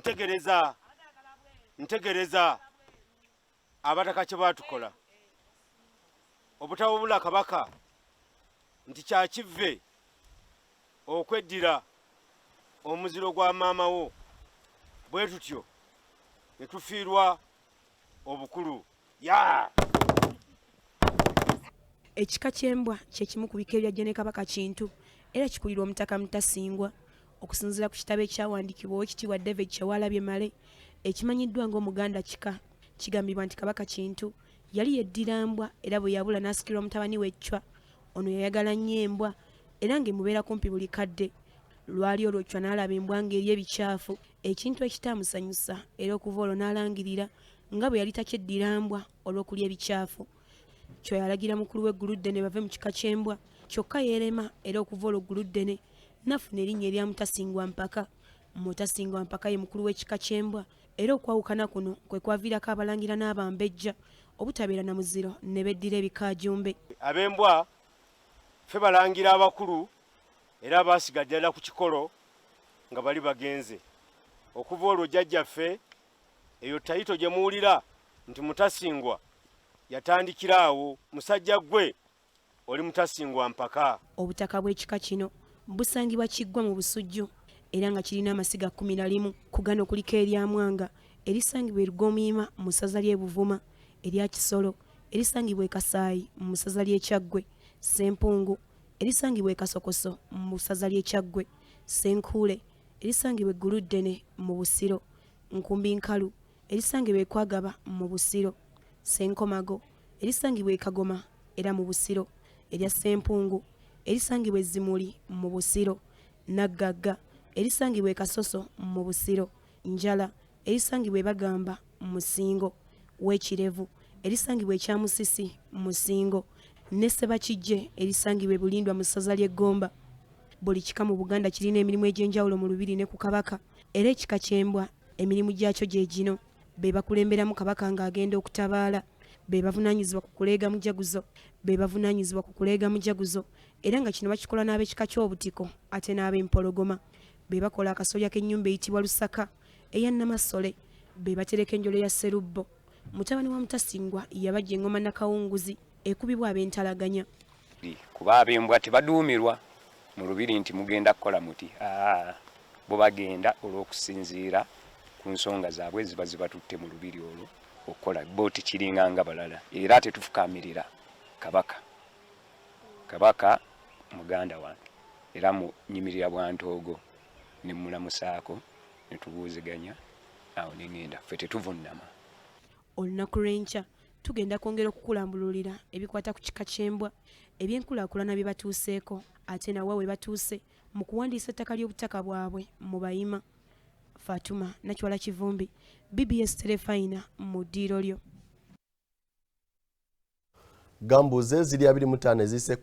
Ntegereza, ntegereza abataka kye baatukola obutawabula Kabaka nti kyakivve okweddira omuziro gwa maama wo, bwe tutyo ne tufiirwa obukulu ya. Ekika ky'embwa kye kimu ku bika ebyajja ne Kabaka Kintu era kikulirwa Omutaka Mutasingwa. Okusinziira ku kitabo ekyawandiikibwa Oweekitiibwa David Kyewalabye Male ekimanyiddwa ng'Omuganda Kika, kigambibwa nti Kabaka Kintu yali yeddira mbwa era bwe yabula n'asikirwa mutabani we Chwa. Ono yayagala nnyo embwa era ng'emubeera kumpi buli kadde. Lwali olwo Chwa n'alaba embwa ng'erya ebicaafu ekintu ekitaamusanyusa era okuva olwo n'alangirira nga bwe yali takyeddira mbwa olw'okulya ebicaafu. Chwa yalagira mukulu we Gguluddene bave mu kika ky'embwa kyokka yeerema era okuva olwo Gguluddene n'afuna erinnya erya Mutasingwa Mpaka. Mutasingwa Mpaka ye mukulu w'ekika ky'embwa era okwawukana kuno kwe kwaviirako Abalangira n'Abambejja obutabeera na muziro ne beddira ebikaajumbe. Ab'embwa ffe Balangira abakulu era abaasiga ddala ku kikolo nga bali bagenze. Okuva olwo jjajjaffe eyo tayito gye muwulira nti Mutasingwa yatandikira awo. Musajja ggwe oli Mutasingwa Mpaka. Obutaka bw'ekika kino busangibwa Kiggwa mu Busujju era nga kirina amasiga 11. Ku gano kuliko erya Mwanga erisangibwa e Lugomuyima mu ssaza ly'e Buvuma, erya Kisolo erisangibwa e Kasaayi mu ssaza ly'e Kyaggwe, Ssempungu erisangibwa e Kasokoso mu ssaza ly'e Kyaggwe, Ssenkuule erisangibwa e Gguluddene mu Busiro, Nkumbi Nkalu erisangibwa e Kwagaba mu Busiro, Ssenkomago erisangibwa e Kagoma era mu Busiro, erya Ssempungu erisangibwa e Zimuli mu Busiro, Naggagga erisangibwa e Kasoso mu Busiro, Njala erisangibwa e Bagamba mu Ssingo, Weekirevu erisangibwa e Kyamusisi mu Ssingo ne Ssebakijje erisangibwa e Bulindwa mu ssaza ly'e Ggomba. Buli kika mu Buganda kirina emirimu egy'enjawulo mu Lubiri ne ku Kabaka era ekika ky'embwa emirimu gyakyo gye gino. Be bakulemberamu Kabaka ng'agenda okutabaala, be bavunaanyizibwa ku kuleega mujaguzo, be bavunaanyizibwa ku kuleega mujaguzo era nga kino bakikola n'ab'ekika ky'Obutiko ate n'ab'Empologoma. Be bakola akasolya k'ennyumba eyitibwa Lusaka eya Namasole, be batereka enjole ya Sserubbo. Mutabani wa Mutasingwa yabajja eng'oma Nakawunguzi ekubibwa ab'Entalaganya. Kuba ab'embwa tebaduumirwa mu lubiri nti mugenda kukola muti. Aa, bo bagenda olw'okusinziira ku nsonga zaabwe ziba zibatutte mu lubiri olwo okukola. Bo tekiringa nga balala era tetufukaamirira Kabaka. Kabaka muganda wange era munyimirira bwa ntoogo ne mmulamusaako ne tubuuziganya awo ne ŋŋenda. Ffe tetuvunnama. Olunaku lw'enkya tugenda kwongera okukulambululira ebikwata ku kika ky'embwa, ebyenkulaakulana bye batuuseeko ate na wa we batuuse mu kuwandiisa ettaka ly'obutaka bwabwe mu Bayima. Fatuma Nakiwala Kivumbi, BBS Terefayina mu ddiiro lyo. Gambuuze ziri 25 eziyise.